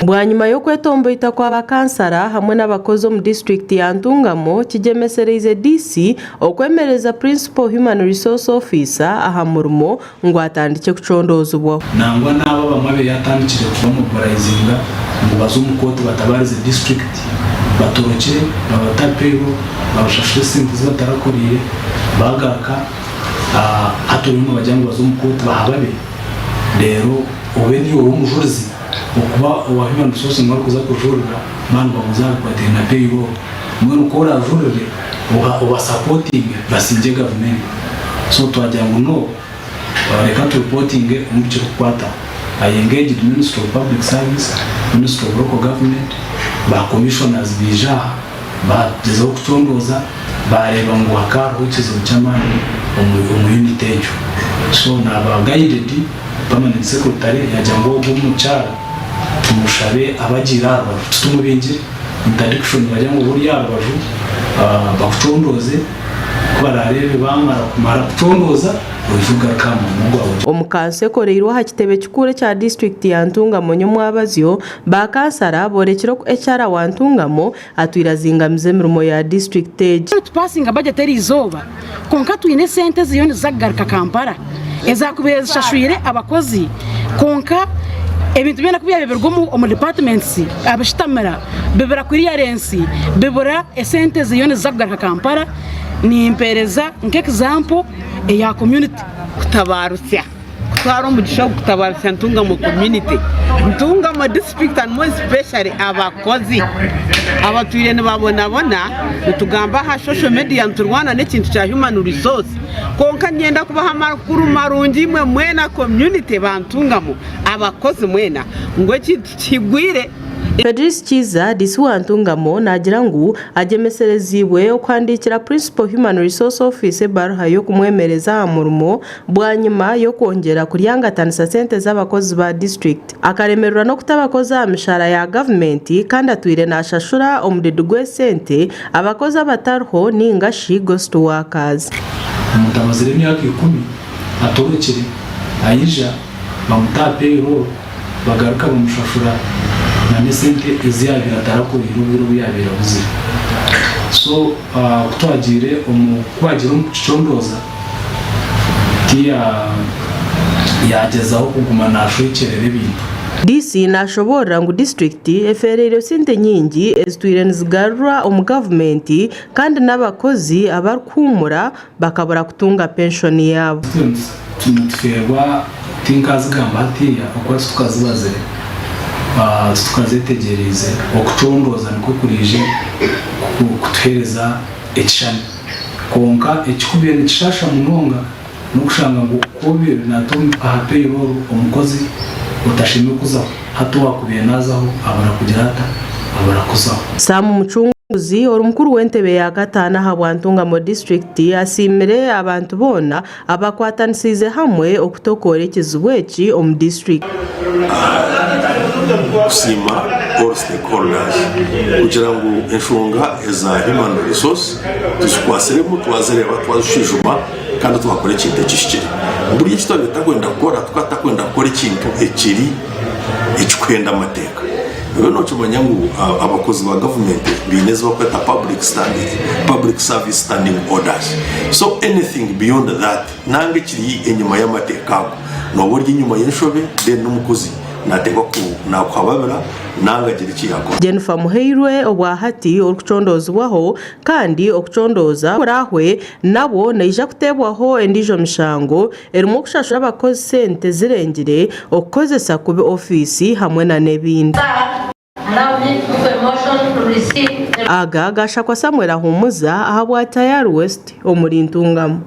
Bwanyima y'okwetomboita kwa ba kansara hamwe n'abakozi omu disiturikiti ya Ntungamo kigyemesereize DC okwemereza Principal Human Resource Officer aha murimo ngu atandikye kucondoozibwaho. Nangwa n'abo abamwe abu yaatandikire kubamobilizinga ngu baze omu kooti batabaarize disiturikiti batorokire babata aha payroll babashashure esente zi batarakoreire baagaruka hati oriyo noobagira ngu baze omu kooti bahababe reero obe niiwe obe omujurizi okuba owa human resource niwe arikuza kujurira baaba nibabuuza aha bikwatiraine na payroll mbwenu ku oraajurire obasapotinge basingye gavumenti so twagira ngu no. Reka tu reportinge omu bikirikukwataho. I engaged Ministry of Public Service, Ministry of Local Government, ba Commissioners baija aha baagyezaho kucondooza baareeba ngu hakaba hariho ekizibu ky'amaani omu unit egyo. So naaba guided Permanent Secretary yaagira ngu ogwo omukyara tumushabe abe agiire aha rubaju titumubingire, interdiction nibagira ngu obe ori aha rubaju bakucondooze. Ku baraareebe baamara kumara kucondooza, oije ogaruke aha murimo gwawe. Omu kanso ekoreirwe aha kitebe kikuru ekya disiturikiti ya Ntungamo nyomwabazyo, ba kansara boorekire oku HR wa Ntungamo atwire azingamize emirimo ya disiturikiti egi. Nitupasinga bajeti eriizooba kwonka twine esente eziriyo niziza kugaruka Kampala ezakubaire zishashwire abakozi kwonka ebintu byona kubyaba biruga omu departments abishutamira bibura clearance bibura esente eziriyo niziza kugaruka Kampala nimpereza nka example eya community. Kutabarutsya kutwara omugisha ogu kutabarutsya Ntungamo community, Ntungamo district and more especially abakozi abatwire nibabonabona nitugamba aha social media niturwana n'ekintu kya human resource kwonka niinyenda kubaha amakuru marungi imwe mwena community ba Ntungamo abakozi mwena ngu ekintu kihigwire. Fedrice Kiiza, DC wa Ntungamo naagira ngu agyemesereziibwe okuhandiikira Principal Human Resource Office ebaruha y'okumwemereza aha murimo bwanyima y'okwongyera kuryangatanisa sente z'abakozi ba disiturikiti. Akaremererwa n'okuta abakozi aha mishaara ya gavumenti kandi atwire naashashura omudidi gw'esente abakozi abatariho ninga shi ghost workers. Omuntu amazire emyaka ikumi atorokire aija bamuta aha payroll bagaruka bamushashura na n'esente ezi yaabaire atarakoreire obwire obu yaabaire abuzire. So ku twagiire omu ku baagiire omu kukicondooza tiya yaagyezaho kuguma naashwekyerera ebintu. DC nashoboorora ngu disiturikiti efeereirwe sente nyingi ezitwire nizigarurwa omu gavumenti kandi n'abakozi abarikuhuumura bakabura kutunga penshoni yaabo. Itwe nitufeerwa tinkazigamba hatiiya okuba titukazibazire, titukazetegyereize, okucondooza nikwo kuriije kutuheereza ekishushani. Kwonka ekikubaire nikishaasha munonga n'okushanga ngu ku obaire naata aha payroll omukozi otashemereire kuzaho, hati owaakubaire naazaho abura kugira ata? Abura kuzaho. Sam Mucunguzi, ori mukuru w'entebe ya kataano ahabwa Ntungamo disiturikiti asiimire abantu boona abakwatanisiize hamwe okutokoora ekizibu eki omu disiturikiti. Kusiima all stakeholders kugira ngu enshonga eza human resource tuzikwatsiremu twazireeba twazishwijuma kandi twakora ekintu ekihikire. Buriya eki twabaire tutakwenda kukora tukaba tutakwenda kukora ekintu ekiri ekikuhenda amateeka. Iwe nokimanya ngu abakozi ba gavumenti baine ezi barikweta public standing, public service standing orders. So anything beyond that nanga ekiri enyima y'amateeka ago nooba ori enyima y'enshobe then n'omukozi nateekwa ku nakuhababira nanga agira eki yakora. Jennifer Muhairwe obwahati orikucondoozibwaho kandi okucondooza kurahwe nabwo naija kuteebwaho endiijo mishango erimu okushashura abakozi sente zirengire, okukozesa kubi ofiisi hamwe na n'ebindi. Aga gashakwa Samuel Ahumuza ahabwa Tayari West omuri Ntungamo.